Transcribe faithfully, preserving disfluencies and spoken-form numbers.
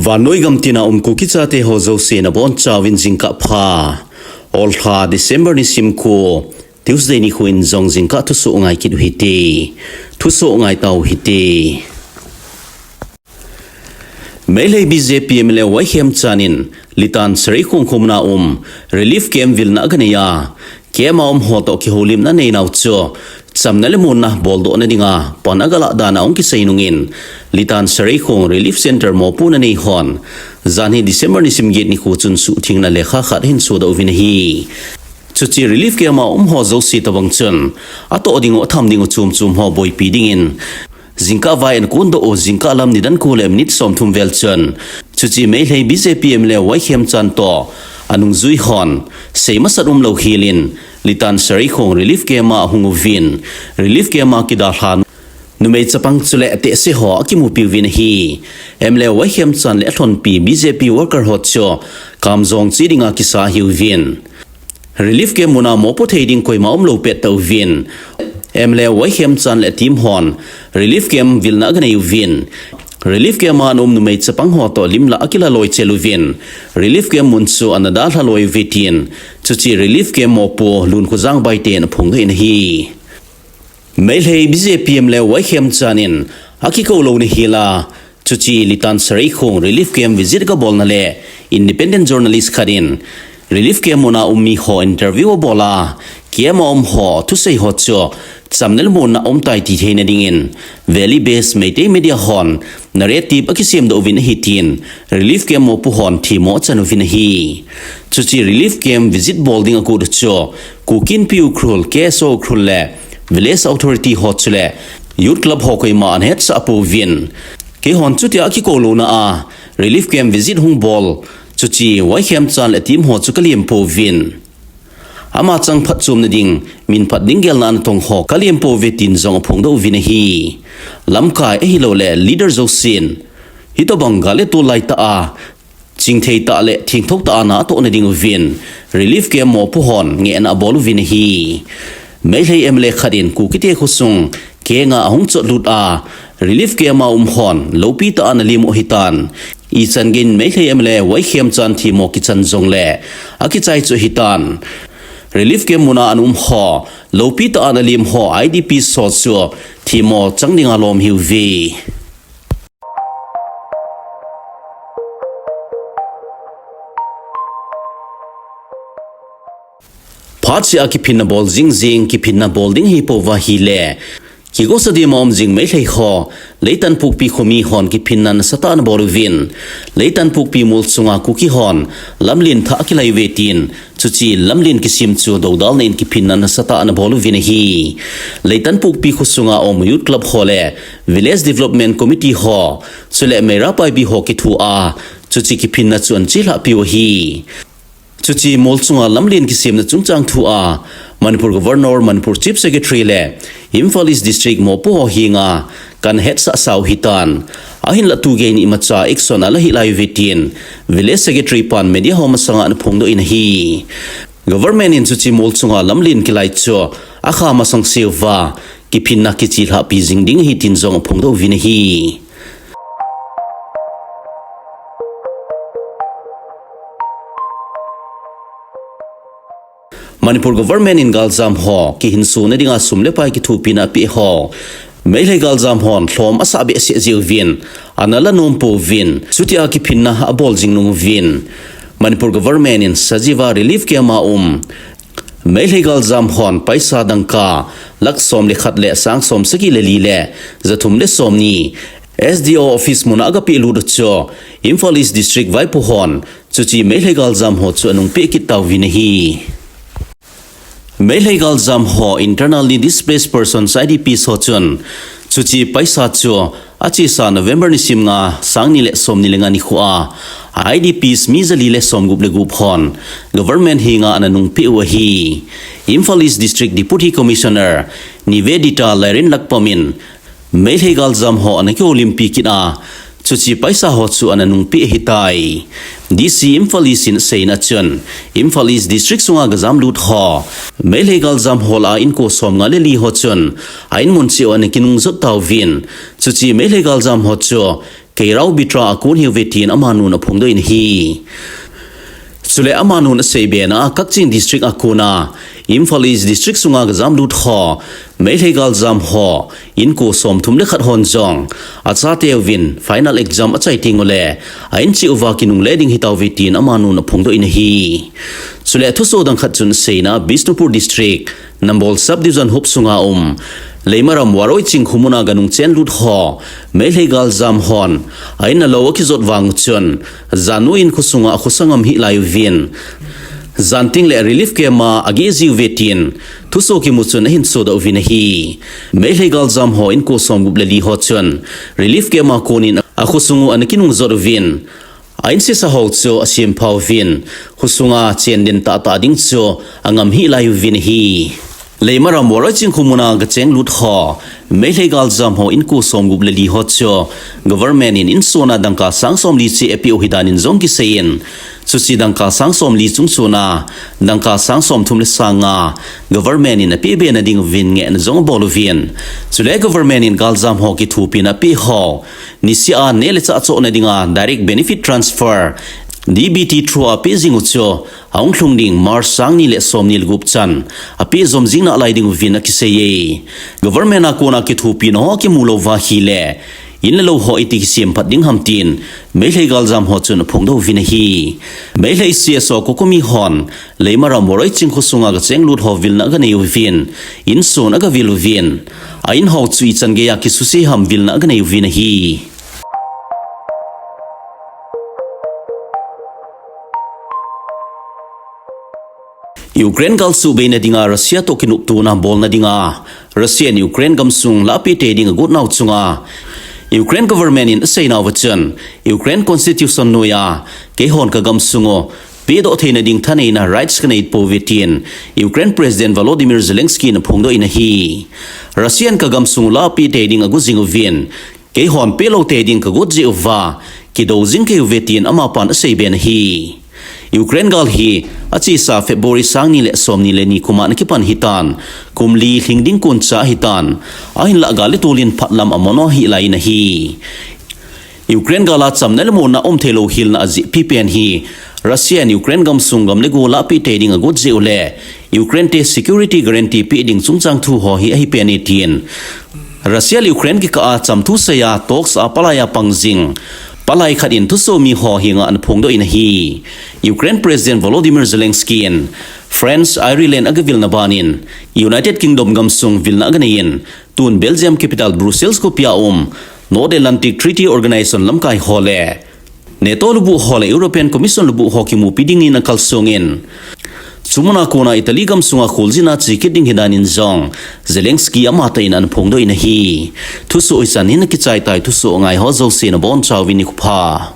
Vannoi gam tina um Kuki chate ho jouse nabonchauvin jingkah pha. Olha December nisim ko, Tuesday nikho in jong jingkah thusoh ngai kit u hite. Thusoh ngai tau hite. Meitei B J P M L A Y Khemchand in Litan Sareikhong khomun a um relief camp vilna aga nei a, camp a um ho toh kihoulimna anei nau chu chamna le muonna boldoh na dinga pan aga lah dan a hung kisei nungin, Litan Sareikhong Relief Center mopo na nei hon, janhi December nisim get nikho chun suhthengna lekha khat ahin sodoh uvin ahi. Chuche relief camp a um ho jouse tabang chun atoh ding u, atham ding u chom chom ho boipi dingin, jingkah vai an kondoh u, jingkah lam nidan ko le minute somthum vel chun, chuche Meitei B J P M L A Y Khemchand toh anungjui hon seimasat umlou helin, Litan Sareikhong relief camp a ahung uvin, relief camp a kidalha numei chapang chule atehse ho akimupi uvin ahi. M L A Y Khemchand le alhonpi B J P worker ho chu kamjong che dinga kisa ahiuvin, relief camp muna mopo thei ding koima umlou pet tauvin, M L A Y Khemchand le ateam hon relief camp vilna aga nei uvin, relief camp a ana um numei chapang ho toh lim lah akila loi chel uvin, relief camp mun chu ana dalha loi uve tin, chuche relief camp mopo Lunkhojang Baite in aphongdoh in ahi. Meitei B J P M L A Y Khemchand in akikou louna hela, chuche Litan Sareikhong relief camp visit aga bolna le independent journalist khat in relief camp muna um mi ho interview abol a, camp a um ho thusei ho chu chamna le muonna aumtai ti theina dingin Valley Based Meitei Media hon narrative akisemdoh uvin ahi tin relief camp mopo hon themmo achan uvin ahi. Chuche relief camp visit bol ding agot u chu Kuki Inpi Ukhrul, K S O Ukhrul le Village Authority ho chule Youth Club ho koima ana hetsah pouvin, keihon chutia akikou louna a relief camp visit hung bol chuche Y Khemchand le ateam ho chu kalem pouvin, ama chang phatchomna ding, min phat ding gelna ana tong ho kalem pouve tin jong aphongdoh uvin ahi. Lamkai ahilouleh leader jousen hitobang gal le tol laitah a chingthei tah le thengtho tah a na atohna ding uvin relief camp mopo hon ngehna abol uvin ahi. Meitei M L A khat in Kukite khosung kenga ahung chotlut a, relief camp a um hon loupi tah a ana lem u ahitan, ichan geiyin Meitei M L A Y Khemchand themmo kichan jongle akichai chu ahitan, relief camp muna ana um ho loupi tah a ana lem ho I D Ps ho chu themmo chang dinga lom ahiuve. Phat cheh a kiphinna bol jingjing, kiphinna bol ding ahipouva ahile, kigosa dima um jing Meitei ho Leitanpokpi khomi hon kiphinna nasatah a ana bol uvin, Leitanpokpi mol chunga Kuki hon lamlen thah akilai uve tin, chuche lamlen kisem chu dodalna in kiphinna nasatah a ana bol uvin ahi. Leitanpokpi khosunga um Youth Club ho le Village Development Committee ho, chule Meira Paibi ho kithoa, chuche kiphinna chu ana chelhah piu ahi. Chuche mol chunga lamlen kisemna chungchang thua Manipur Governor, Manipur Chief Secretary le Imphal East District mopo ho henga kana hetsah sau ahitan, ahinlah tugei ni imacha action ala hih lai uve tin Village Secretary pan media ho masanga ana phongdoh in ahi. Government in chuche mol chunga lamlen kilai chu akha masang seuva kiphinna kichelhahpi jing ding ahi tin jong aphongdoh uvin ahi. Manipur government in galjam ho kihinsona dinga sum le pai kithopina apeh ho Meitei galjam hon lhom asah behseh jeh uvin, ana la nom pouvin, chutia kiphinna abol jing nung uvin, Manipur government in Sajiwa relief camp a um Meitei galjam hon paisa dangka lakh som le khat le sang som sagi le li le jathum le somni S D O office muna agapeh lut u chu Imphal East District vaipo hon chuche Meitei galjam ho chu anungpeh kit tauvin ahi. Meitei galjam ho, Internally Displaced Persons, I D Ps ho chun chuche paisa chu achesa November nisim nga, sang ni le somni le nga nikhoa I D Ps mi jali le somgup le gup hon government henga ana nungpeh u ahi. Imphal East District Deputy Commissioner Nivedita Lairinlakpam in Meitei galjam ho ana kihoulimpi kit a, chuche paisa ho chu ana nungpeh ahitai. D C Imphal East in aseina chun, Imphal East District sunga gajamlut ho Meitei galjam ho lah a inko somnga le li ho chun a inmun cheh u ana kinungjot tauvin, chuche Meitei galjam ho chu Keirao Bitra a kon ahiuve tin amanun aphongdoh in ahi. Chule amanun asei bena a Kakching District a kona Imphal East District sunga gajam lut ho, Meilhei galjam ho, inko somthum le khat hon jong achateuvin final exam achai tengule a incheh uva kinungle ding hitauve tin amanun aphongdoh in ahi. Chule thusoh dang khat chun aseina Bishnupur District Nambol Subdivision huop sunga um Leimaram Waroi Chingkhu muna ganung chen lut ho, Meilhei galjam hon a in le lou akijot vang uchun, jannu in khosunga akhosa ngam hih laiuvin, janting le relief camp a ageh jiuve tin thusoh kimu chun ahin sodoh uvin ahi. Meilhei galjam ho inko somgup le li ho chun relief camp a konin akhosung u ana kinungjot uvin, a insesa ho chu asempha uvin, khosunga chen den tahtah ding chu angam hih laiuvin ahi. Leimaram Waroi Chingkhu muna gacheng lut ho, Meilhei galjam ho inko somgup le li ho chu government in insona dangka sang somli cheh apeh u ahidan in jong kiseiyin, chuche dangka sang somli chungchona dangka sang somthum le sang nga government in apeh be na diuvin ngehna jong abol uvin. Chule government in galjam ho kithopina apeh ho niseh a neh le chah chohna dinga direct benefit transfer, D B T through a peh jing u chu ahung lhung ding March sang ni le somni le gup chan apeh jom jing nalai diuvin akiseiye. Government a kona kithopina ho akimu lou uva ahile, in le lou ho iti kisemphat ding ham tin Meilhei galjam ho chun aphongdoh uvin ahi. Meilhei C S O COCOMI hon Leimaram Waroi Chingkhu sunga gacheng lut ho vilna aganei uvin, inson agavil uvin, a in ho chu ichan geiya kisuse ham vilna aganei uvin ahi. Ukraine gal suhbeina dinga Russia toh kinoptona bolna dinga Russia in Ukraine gamsung lahpeh tei ding agot nau chunga Ukraine government in aseinauva chun, Ukraine constitution noiya keihon kagamsung u pehdoh theina ding thaneina rights kanei pouve tin Ukraine President Volodymyr Zelensky in aphongdoh in ahi. Russia in kagamsung u lahpeh tei ding agot jing uvin, keihon pehlou tei ding kagot jeh uva kidou jing kahiuve tin amapan aseiben ahi. Ukraine gal hi achesa February sang ni le somni le ni kuma ana kipan ahitan, kum li lhing ding koncha ahitan, ahinlah gal le tol in phatlam amono hih laiyin ahi. Ukraine gal a chamna le monna umthei lou hilna ajehpi pen hi Russia in Ukraine gamsung gam le go lahpeh tei ding agot jeh u le Ukraine te security guarantee peh ding chungchang thu ho hi ahi pen e tin Russia le Ukraine kikah a chamthu seiya talks a palai a pang jing palai khat in thusoh mi ho henga ana phongdoh in ahi. Ukraine President Volodymyr Zelensky in France, Ireland agavilna banin United Kingdom gamsung vilna aganei in, tun Belgium capital Brussels khopia um North Atlantic Treaty Organization lamkai ho le NATO lubuh ho le European Commission lubuh ho kimupi dingin akalsong in, chumuna kona Italy gamsunga kholjin a che kit ding ahidan in jong Zelensky amatah in ana phongdoh in ahi. Thusoh hichan hin akichai tai, thusoh ngai ho jouse nabonchauvin nikho pha.